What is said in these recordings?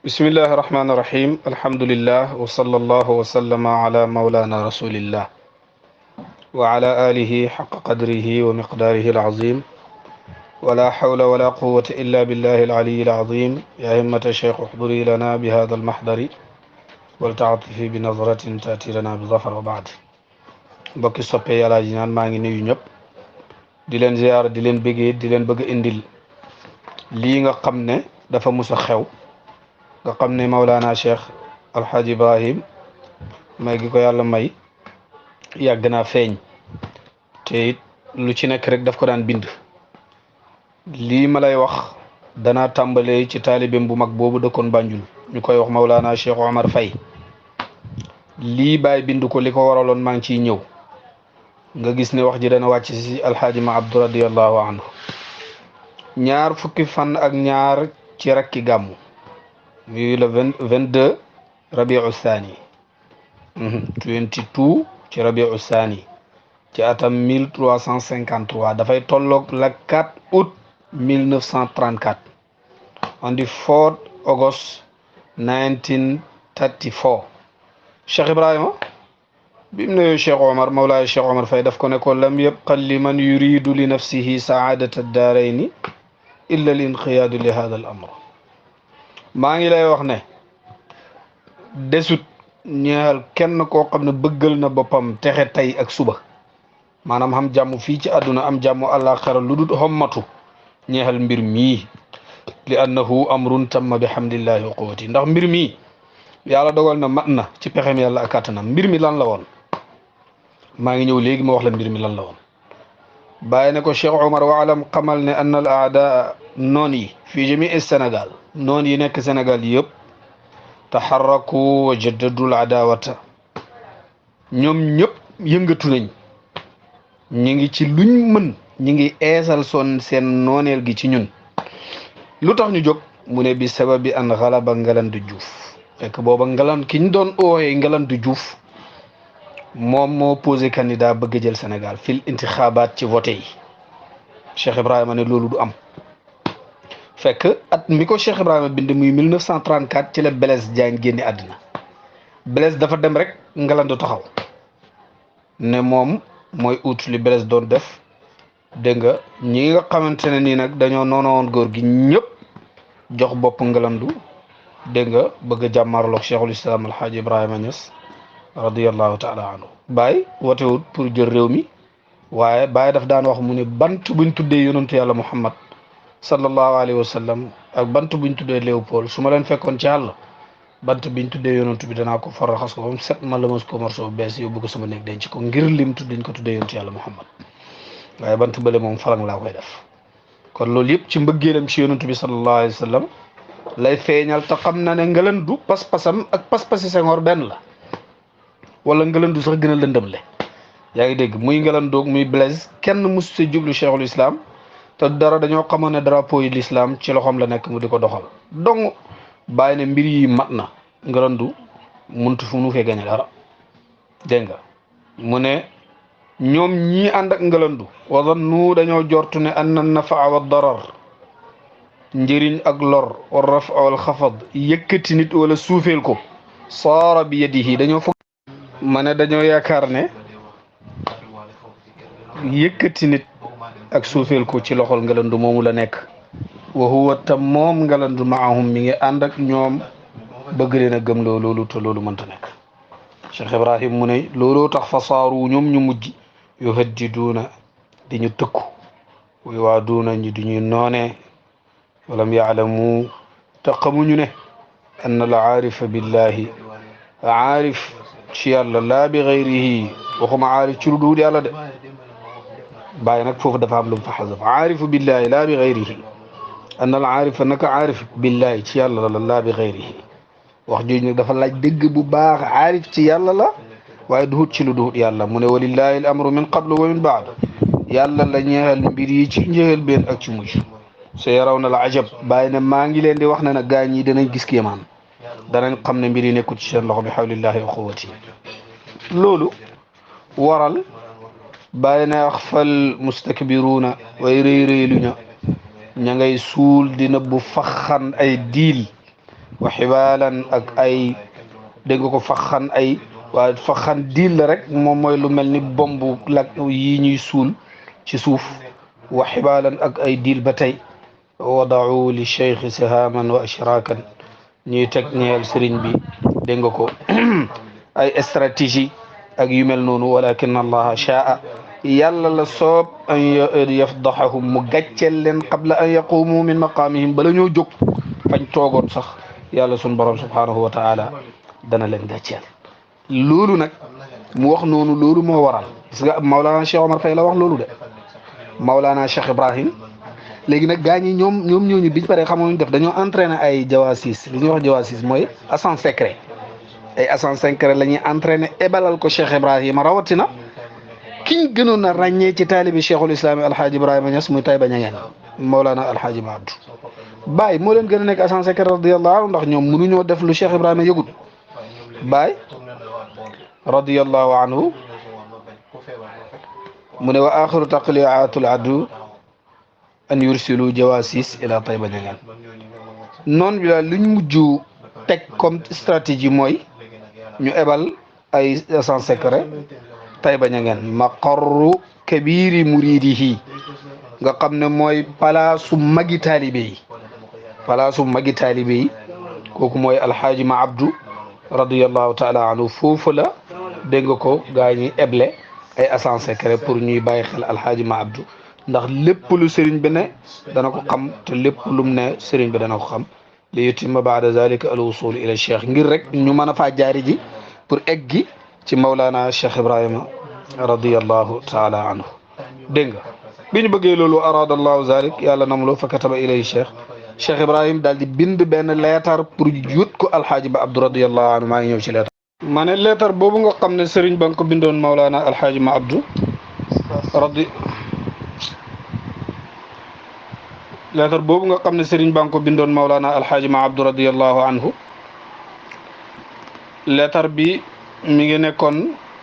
بسم الله الرحمن الرحيم الحمد لله وصلى الله وسلم على مولانا رسول الله وعلى آله حق قدره ومقداره العظيم ولا حول ولا قوة إلا بالله العلي العظيم يا همة الشيخ احضري لنا بهذا المحضر ولتعطفي بنظرة تأتي لنا بظفر وبعد بكي صبي على جنان ما نgi nuyu ñep di len ziar di len bëggé di len bëgg indil li nga xamné dafa musa xew nga xam ne Maulana Cheikh Alhaji Ibrahim may gi ko yàlla may yàgg naa feeñ te it lu ci nekk rek daf ko daan bind lii ma lay wax danaa tàmbalee ci taalibeem bu mag boobu dëkkoon Banjul ñu koy wax Maulana Cheikh Omar Faye lii bàyyi bind ko li ko waraloon maa ngi ciy ñëw nga gis ne wax ji dana wàcc si Alhaji Ma Abdou radiyallahu anhu ñaar fukki fan ak ñaar ci rakki gàmmu muy le 22 rabiu thani 22 ci rabiu thani ci atam 1353 dafay tolloog le 4 août 1934 on the 4th August 1934 Cheikh Ibrahima bi mu ne Cheikh Omar Mawlaay Cheikh Omar Faye daf ko ne ko lam yabqa liman yuridu li nafsihi saadata ad-daarayni illa al inqiyaadu li hada al amr maa ngi lay wax ne desut ñeexal kenn koo xam ne bëggal na boppam texe tey ak suba maanaam xam jàmm fii ci àdduna am jàmm àllaaxira lu dul xommatu ñeexal mbir mii li annahu amrun tamma bi hamdillahi wa quwwati ndax mbir mii yàlla dogal na mat na ci pexem yàlla ak kàttanam mbir mi lan la woon maa ngi ñëw léegi ma wax la mbir mi lan la woon bàyyi ne ko Cheikh Omar waalam xamal ne anna al aadaa noon yi fii jami Sénégal noon yi nekk Sénégal yëpp taxarraku wa jaddadul adawata ñoom ñëpp yëngatu nañ ñi ngi ci luñ mën ñi ngi eesal seen nooneel gi ci ñun lu tax ñu jóg mu ne bi sababi an xalaba Ngalandu Juuf fekk booba ki ñu doon ooyee Ngalandu Juuf moom moo posé candidat bëgg jël Sénégal fil intixaabaat ci voté yi Cheikh Ibrahima ne loolu du am fekk at mi ko Cheikh Ibrahima bind muy 1934 ci la Blaise Diagne génne àddina Blaise dafa dem rek Ngalandu taxaw ne moom mooy ut li Blaise doon def dégg nga ñi nga xamante ne nii nag dañoo noonoon góor gi ñëpp jox bopp Ngalandu dégg nga bëgg a jàmmarloog Cheikhul Islam Alhaji Ibrahima Niass radiyallahu taala anhu Baye wotewut pour jël réew mi waaye Baye daf daan wax mu ne bant buñ tuddee yonantu yàlla Muhammad sallallahu alayhi wa sallam ak bant buñ tuddee Léopold su ma leen fekkoon ci àll bant biñ tuddee yonantu bi danaa ko faraxas ko ba mu set ma lëmas ko morceau bu bees yóbbu ko sama néeg denc ko ngir lim tuddiñ ko tuddee yonantu yàlla Muhammad waaye bant bële moom falang laa koy def kon loolu yëpp ci mbëggeelam ci yonantu bi sallallahu alayhi wa sallam lay feeñal te xam na ne Ngalandu pas-pasam ak pas-pasi Senghor benn la wala Ngalandu sax gën a lëndëm le yaa ngi dégg muy Ngalandu muy Blaise kenn mus sa jublu Cheikhul Islam te dara dañoo xamoon ne drapeau yi l'islam ci loxoom la nekk mu di ko doxal donc bàyyi ne mbir yi mat na Ngalandu muntu fu nu fee gañe dara dégg nga mu ne ñoom ñii ànd ak Ngalandu wa zannu dañoo jortu ne anna nafaa wa darar njëriñ ak lor wa rafa wal xafad yëkkati nit wala suufeel ko saara bi yadihi dañoo foog ma ne dañoo yaakaar ne yëkkati nit ak suufeel ko ci loxol Ngalandu moomu la nekk wa huwa tam moom Ngalandu maahum mi ngi ànd ak ñoom bëgg leen a gëm loolu te loolu mënta nekk Cheikh Ibrahim mu ne looloo tax fa saaru ñoom ñu mujj yuhaddiduuna di ñu tëkku way waa duuna ñi di ñuy noonee walam yaalamu te xamuñu ne ann al aarifa billahi aarif ci yàlla laa bi gayrihi waxuma aarif ci lu duud yàlla de bàyyi nag foofu dafa am lu mu fa xasaf aarifu billahi laa bi gayrihi ann al aarifa naka aarif billahi ci yàlla la laa bi gayrihi wax jooju nag dafa laaj dëgg bu baax aarif ci yàlla la waaye duhut ci lu duhut yàlla mu ne walillahi al amru min qablu wa min baad yàlla la ñeexal mbir yi ci njëxal benn ak ci mujj so yaraw na la ajab bàyyi ne maa ngi leen di wax ne nag gaa ñi danañ gis kéemaan danañ xam ne mbir yi nekkul ci seen loxo bi hawlillahi wa quwwati loolu waral bàyyi ne axfal mustakbiruuna way rëy rëylu ña ngay suul di nëbbu faxan ay diil wa xibaalan ak ay dégg nga ko faxan ay waa faxan diil la rek moom mooy lu mel ni bombu lak yi ñuy suul ci suuf wa xibaalan ak ay diil ba tey wadaau li cheikhi sihaman wa ashrakan ñuy teg ñeel sëriñ bi dégg nga ko ay stratégie ak yu mel noonu walakin allaha shaa yàlla la soob an yafdaxahum mu gàcceel leen qabla an yaqumu min maqaamihim bala ñoo jóg fañ toogoon sax yàlla sun borom subhanahu wa taala dana leen gàcceel loolu nag mu wax noonu loolu moo waral gis nga Maulana Cheikh Omar Faye la wax loolu de Maulana Cheikh Ibrahim léegi nag gaa ñi ñoom ñooñu biñ paree xamoon def dañoo entraîné ay jawasis li ñuy wax jawasis mooy agent secret ay agent secret la ñuy entraîné ebalal ko Cheikh Ibrahima rawatina kiñ gënoon a ràññee ci taalibi cheikhul islami alhaaji Ibrahima Niass muy Taïba Niangène Maulana alhaaji Maabdu Baay moo leen gën a nekk agent secret radiyallahu anhu ndax ñoom mënuñoo def lu Cheikh Ibrahima yëgut Baay radiyallahu anhu mu ne wa axiru taqliaatul addu an yursilu jawasis ila Taïba Niangène noonu bi daal luñ mujj teg comme stratégie mooy ñu ebal ay agent secret Taïba Niangène maqarru kabiri muridihi nga xam ne mooy palaasu magi taalibe yi palaasu magi taalibe yi kooku mooy alxaaji ma abdu radiyallahu taala anhu foofu la dégg nga ko gaa ñi eble ay agent secret pour ñuy bàyyi xel alxaaji ma abdu ndax lépp lu sëriñ bi ne dana ko xam te lépp lum ne sëriñ bi dana ko xam li yutimma baada zalika al wusul ila cheikh ngir rek ñu mën a faa jaari ji pour eggi ci Maulana Cheikh Ibrahima radiyallahu taala anhu dégg nga bi ñu bëggee loolu arada allahu zalik yàlla namuloo fa kataba ilay Cheikh Ibrahim daal di bind benn leetar pour yut ko alxaaji ba abdu radiyallahu anhu maa ngi ñëw ci leetar ma ne leetar boobu nga xam ne sëriñ ba nga ko bindoon Maulana alxaaji ma abdu leetar boobu nga xam ne sëriñ ba nga ko bindoon Maulana alxaaji ma abdu radiyallahu anhu leetar bi mi ngi nekkoon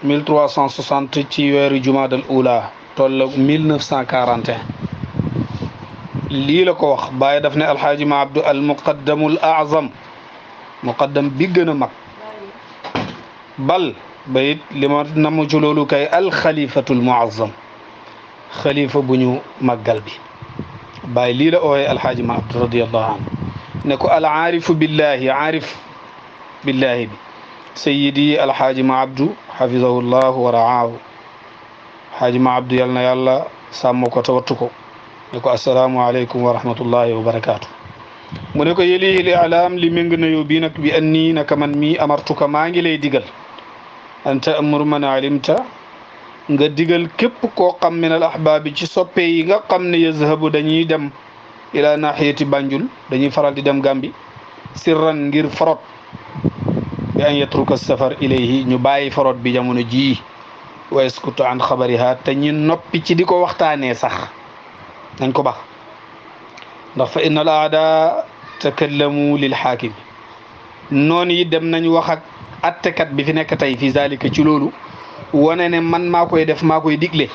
1360 ci weeru jumaadal ula toll 1941 lii la ko wax Baye daf ne alxaaji ma abdu al muqaddamul azam muqaddam bi gën a mag bal bayit li ma namu ci loolu kay alxalifatul muazzam xalifa bu ñu màggal bi Baye lii la ooyee alxaaji ma abdu radiyallahu anhu ne ko al aarifu billahi aarif billahi bi sayidi alxaaji ma abdu xafizahu llahu wa raahu xaaji ma abdu yal na yàlla sàmm ko te wattu ko ne ko assalaamu aleykum wa rahmatullahi wa barakaatu mu ne ko yelihi li alaam li méng na yow bii nag bi an nii naka man mii amartuka maa ngi lay digal anta amur man alimta nga digal képp koo xam min al ahbaabi ci soppe yi nga xam ne yazhabu dañuy dem ila nahiyati Banjul dañuy faral di dem Gambi sirran ngir farot bi an yatruka safar ilayhi ñu bàyyi farot bi jamono jii wa yaskutu an xabariha te ñu noppi ci di ko waxtaanee sax nañ ko bax ndax fa inna al aada takallamu lil xaakim noonu yi dem nañ wax ak attekat bi fi nekk tey fi zalika ci loolu wane ne man maa koy def maa koy digle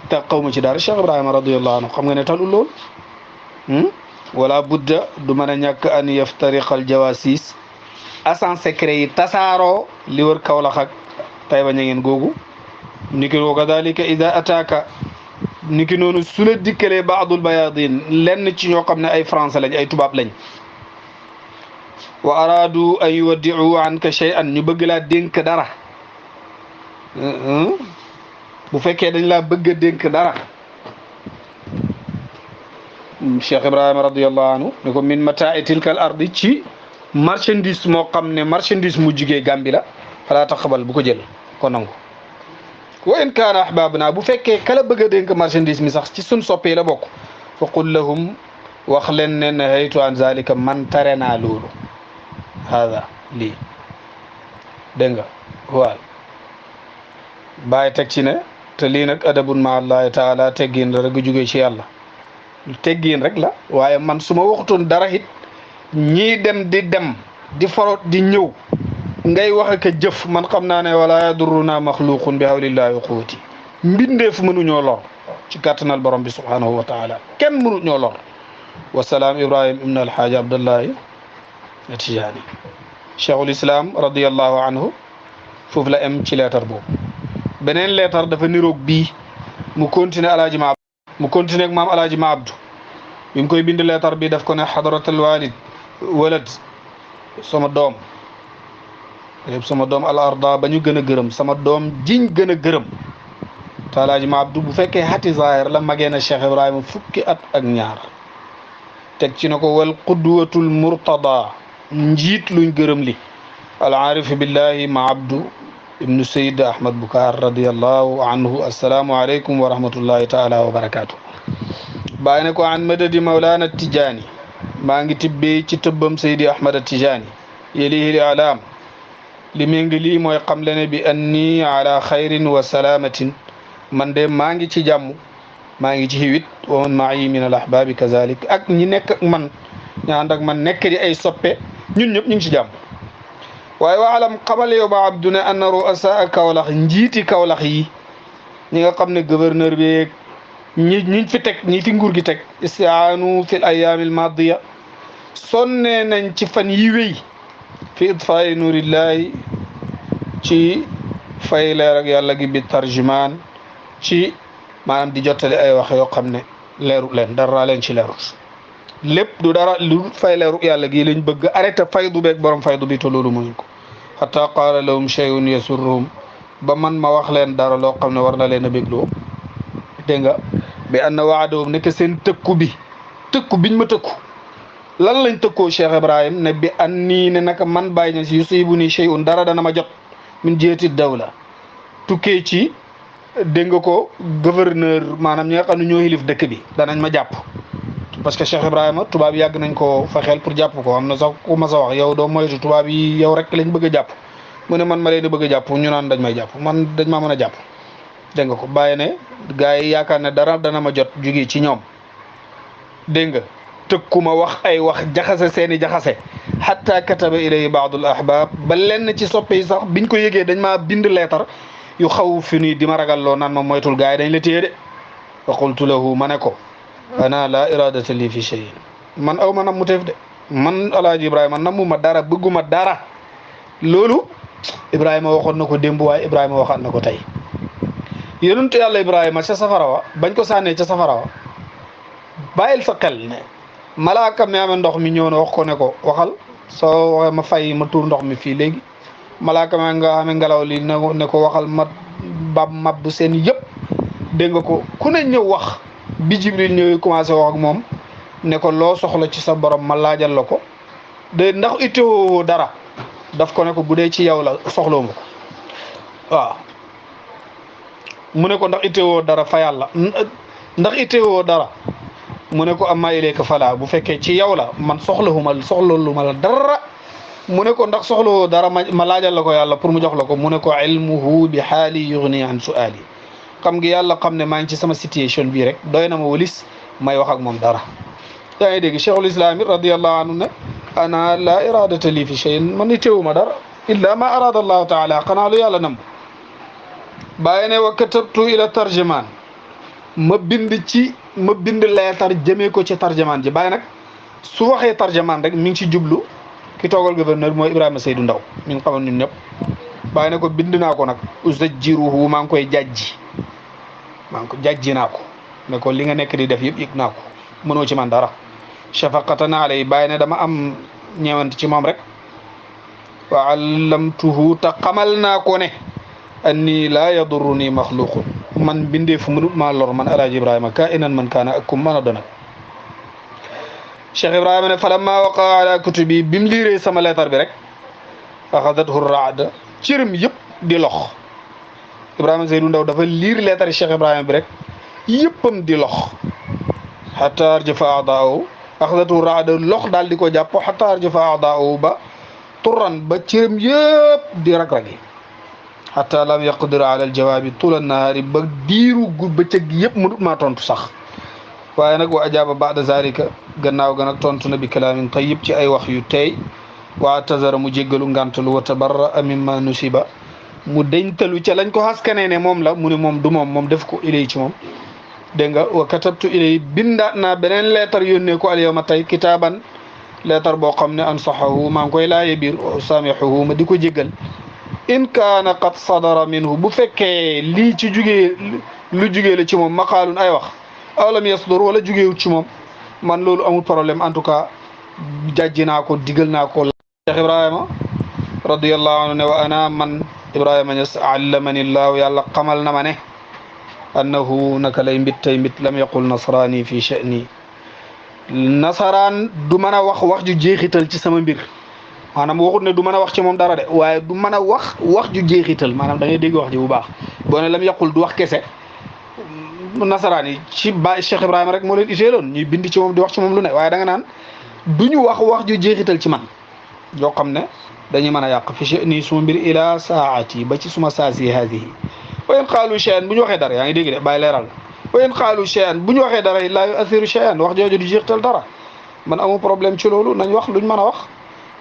te xaw ma ci dara Cheikh Ibrahima radiyallahu anhu xam nga ne talul lool wala budda du mën a ñàkk an yaftariqa al jawasis agent secret yi tasaaroo li wër Kawlax ak Taïba Niangène googu niki wa kadalika ida ataaka niki noonu su la dikkalee baadul bayadin lenn ci ñoo xam ne ay français lañ ay tubaab lañ wa araadu an yuwaddiu anka shay'an ñu bëgg laa dénk dara bu fekkee dañ laa bëgg a dénk dara Cheikh Ibrahima radiyallahu anhu ne ko min matai tilka al ardi ci marchandise moo xam ne marchandise mu jugee Gàmbi la falaa taqbal bu ko jël ko nangu wa in kaana ahbabna bu fekkee kala bëgg a dénk marchandise mi sax ci sun soppee la bokk fa qul lahum wax leen ne nahaytu an zalika man tare naa loolu hada lii dégg nga waal bàyyi teg ci ne te lii nag adabun ma allahi taala teggiin la rek jógee ci yàlla teggiin rek la waaye man su ma waxutoon dara it ñii dem di forot di ñëw ngay wax ak a jëf man xam naa ne wala yadurruna maxluqun bi hawlillahi wa quwwati mbindeef mënuñoo lor ci kàttanal borom bi subhanahu wa taala kenn mënuñoo lor wasalaam Ibrahim ibn alhaaji Abdullahi Tijaani cheikhul islam radiallahu anhu foofu la em ci leetar boobu beneen leetar dafa niroog bii mu continuer alaaji ma mu continuer ak maam alaaji ma abdu bi mu koy bind leetar bi daf ko ne xadratal walid walad sama doom sama doom al arda ba ñu gën a gërëm sama doom jiñ gën a gërëm te alaaji ma abdu bu fekkee xati zahir la magee na cheikh ibrahima fukki at ak ñaar teg ci na ko wal qudwatul murtada njiit luñ gërëm li al aarif billahi ma abdu ibnu sayid ahmad bukar radiallahu anhu assalaamu aleykum wa rahmatullahi taala wa barakatuh bàyyi ne ko an madadi mawlana tijaani maa ngi tibbee ci tëbbam saydi ahmad tijaani yelihi li alaam li méngi lii mooy xam le ne bi anni ala xayrin wa salaamatin man de maa ngi ci jàmm maa ngi ci xiwit wa man maayi min al ahbaabi kazalik ak ñi nekk ak man ña ànd ak man nekk di ay soppe ñun ñëpp ñu ngi ci jàmm waaye wa alam xamal yow ba abdu ne anna ru'asa Kawlax njiiti Kawlax yi ñi nga xam ne gouverneur bi ñi fi teg ñi fi nguur gi teg istiaanu fi l ayaami al madiya sonne nañ ci fan yi wéy fi itfaa'i nuurillahi ci fay leer ak yàlla gi bi tarjumaan ci maanaam di jottali ay wax yoo xam ne leeru leen dara leen ci leerut lépp du dara lu fay leeru yàlla gi lañ bëgg arrêté faydu beeg borom faydu bi te loolu mënuñ ko hatta qaala lahum shay'un yasurruhum ba man ma wax leen dara loo xam ne war na leen a bégloo dégg nga bi anna waadahum nekk seen tëkku biñ ma tëkku lan lañ tëkkoo Cheikh Ibrahim ne bi an nii ne naka man bàyyi na si yusibu ni shay'un dara dana ma jot min jeeti dawla tukkee ci dégg nga ko gouverneur maanaam ñi nga xam ne ñoo xilif dëkk bi danañ ma jàpp parce que Cheikh Ibrahima tubaab yi yàgg nañ ko fexeel pour jàpp ko am na sax ku ma sa wax yow doo moytu tubaab yi yow rek lañ bëgg a jàpp mu ne man ma leen bëgg a jàpp ñu naan dañ may jàpp man dañ maa mën a jàpp dégg nga ko bàyyi ne gars yi yaakaar ne dara dana ma jot jógee ci ñoom dégg nga tëkku ma wax ay wax jaxase seeni jaxase hatta kataba ilay baadul ahbab ba lenn ci soppe yi sax biñ ko yëgee dañ maa bind leetar yu xaw fi nii di ma ragal loo naan ma moytul gars yi dañ la téye de wa qultu lahu ma ne ko ana la iradata li fi shay man aw ma nam mu teef de man alaaji ibrahima namuma dara bëgguma dara loolu ibrahima waxoon na ko démb waaye ibrahima waxaat na ko tey yonentu yàlla ibrahima ca safara wa bañ ko sànnee ca safara wa bàyyil sa xel ne malaaka mi amee ndox mi ñëw na wax ko ne ko waxal soo waxee ma fay ma tuur ndox mi fii léegi malaaka mi nga xamee ngelaw li ne ko waxal ma mabbu seen yëpp dégg nga ko ku ne ñëw wax bi jibril ñëwee commencé wax ak moom ne ko loo soxla ci sa borom ma laajal la ko de ndax itteewoo dara daf ko ne ko bu dee ci yow la soxloo ma ko waaw mu ne ko ndax itteewoo dara fa yàlla ndax itteewoo dara mu ne ko amma ilayka fala bu fekkee ci yow la man soxlawuma la dara mu ne ko ndax soxlawoo dara ma laajal la ko yàlla pour mu jox la ko mu ne ko ilmuhu bi xaali yughni an su'ali xam ngi yàlla xam ne maa ngi ci sama situation bii rek doy na ma walis may wax ak moom dara yaa ngi dégg cheikhul islami radiallahu anhu ne ana la iradata li fi cheyin man itteewuma dara illa ma arada allahu taala xanaa lu yàlla nam bàyyi ne wa katabtu ila tarjuman ma bind leetar jëmee ko ci tarjuman ji bàyyi nag su waxee tarjuman rek mi ngi ci jublu ki toogal gouverneur mooy Ibrahima Seydou Ndaw mi ngi xamoon ñun ñëpp bàyyi ne ko bind naa ko nag uzajjiruhu maa ngi koy jajji naa ko ne ko li nga nekk di def yëpp yëg naa ko mënoo ci man dara shafaqatan alay bàyyi ne dama am ñeewant ci moom rek wa allamtuhu te xamal naa ko ne anni laa yadurruni maxluqun man bindee fu mënut maa lor man alaaji ibrahima ka inan man kaana ak kum mën a doon Cheikh Ibrahima ne falamma waqa ala kutubi bi mu liiree sama leetar bi rek axadathu raada cërëm yëpp di lox Ibrahima Seydou Ndaw dafa liir leetar Cheikh Ibrahima bi rek yëppam di lox hatta arjafa aadaahu axadathu raada lox daal di ko jàpp hatta arjafa aadaahu ba turan ba cërëm yëpp di rag-ragi hatta lam yaqdir ala aljawaabi tula nahaari ba diiru gu bëccëg yëpp mënut maa tontu sax waaye nag wa ajaaba baada zalika gannaaw ga nag tontu na bi kalaamin tayyib ci ay wax yu teey wa tazara mu jéggalu ngantalu wa tabarra mimma nusiba mu deñtalu ca lañ ko xaskanee ne moom la mu ne moom du moom def ko ilay ci moom dégg nga wa katabtu ilay bindaat naa beneen leetar yónnee ko al yawma tey kitaaban leetar boo xam ne ansaxahu maa ngi koy laaye biir samihuhu ma di ko jéggal in kaana qad sadara minhu bu fekkee lii ci jugee lu jugee la ci moom maqaalun ay wax aw lam yasdur wala jugeewut ci moom man loolu amul problème en tout cas jàjji naa ko digal naa ko Cheikh Ibrahima radiyallahu anhu ne wa ana man Ibrahima Niass allamani llahu yàlla xamal na ma ne annahu naka lay mbit tey mbit lam yaqul nasrani fi sha'ni nasaraan du mën a wax ju jeexital ci sama mbir maanaam waxut ne du mën a wax ci moom dara de waaye du mën a wax ju jeexital maanaam da ngay dégg wax ji bu baax boo ne lam yaqul du wax kese nasaraan yi ci ba Cheikh Ibrahima rek moo leen itéeloon ñuy bind ci moom di wax ci moom lu ne waaye da nga naan duñu wax ju jeexital ci man yoo xam ne dañuy mën a yàq fi sha'ni suma mbir ila saati ba ci suma saasi hadihi wa in qaalu shay'an bu ñu waxee dara yaa ngi dégg de bàyyi leeral wa in qaalu shay'an bu ñu waxee dara laa yu'athiru shay'an wax jooju du jeexital dara man amul problème ci loolu nañ wax luñ mën a wax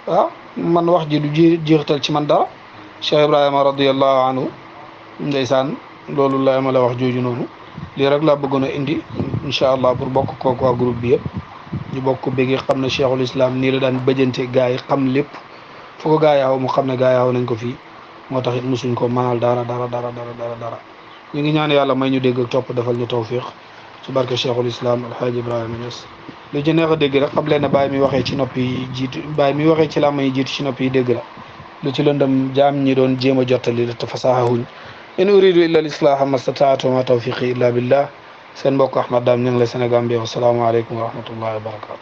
ah man wax ji du jeexital ci man dara Cheikh Ibrahima radiyallahu anhu ndeysaan loolu la ma la wax jooju noonu lii rek laa bëggoon a indi incha allah pour bokk koog waa groupe bi yëpp ñu bokk bëgg xam ne cheikhul islam nii la daan bëjante gaa yi xam lépp fu ko gaa yi aw mu xam ne gaa yi aw nañ ko fii moo tax it mosuñ ko mënal dara ñu ngi ñaan yàlla may ñu dégg ak topp defal ñu tawfiq ci barke cheikhul islam alhaaji Ibrahima Niass lu ci neex a dégg rek xam leen ne bàyyi mi waxee ci nopp yi jiitu bàyyi mi waxee ci làmmiñ yi jiitu ci nopp yi dégg la lu ci lëndëm jaam ñi doon jéem a jottali la te fasaaxahuñ in uridu illa al islaha ma stataatu ma tawfiqi illa billah seen mbokk Ahmad Dame ñu ngi la Sénégal bi wa salaamu aleykum wa rahmatullahi wa barakatu